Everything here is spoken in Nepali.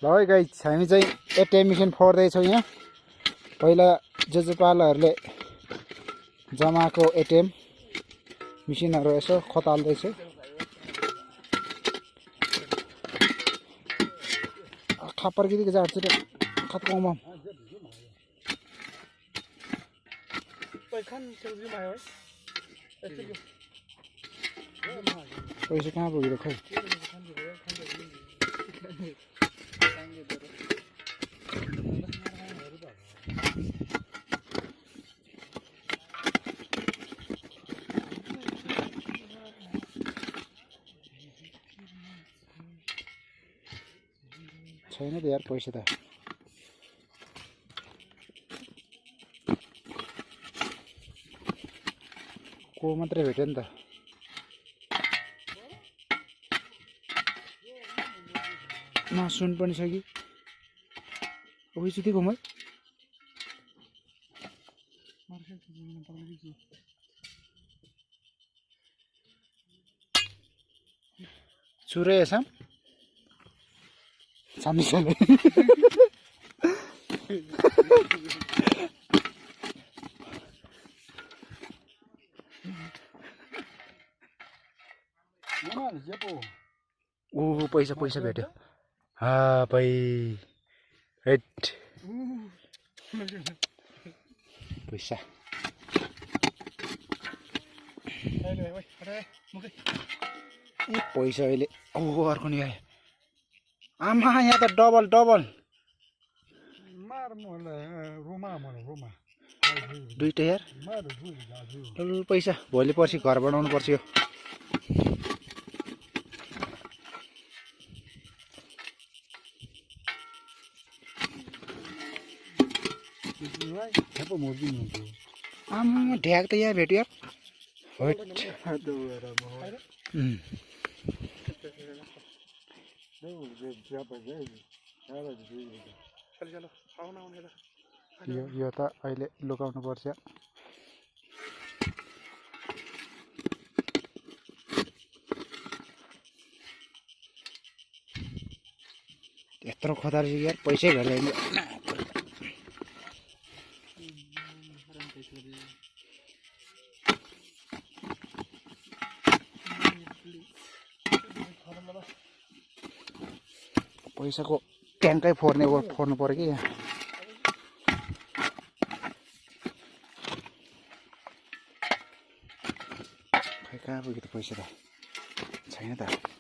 ल है गाइस हामी चाहिँ एटिएम मेसिन फोड्दैछौँ यहाँ पहिला जेजेपालहरूले जमाएको एटिएम मेसिनहरू यसो खताल्दैछु खापर किदिको जाट्छु त खतकाउमा पैसा कहाँ पुग्यो खै छैन त यार पैसा त को मात्रै भेट्यो नि त सुन पनि छ कि उही चाहिँ घुमै चुरे यसम सामी सामी ओ पैसा पैसा भेट्यो हा भाइ हेट पैसा पैसा अहिले ओ अर्को नि आयो आमा यहाँ त डबल डबल दुईटा यार पैसा भोलि पर्सि घर बनाउनु पर्छ यो आमा ढ्याक त यहाँ भेट्यो यार यो त अहिले लुकाउनु पर्छ यत्रो खतरा यार पैसै भेट्दैन पैसाको ट्याङ्कै फोड्नु पर्यो कि यहाँ खै कहाँ पुग्यो त पैसा त छैन त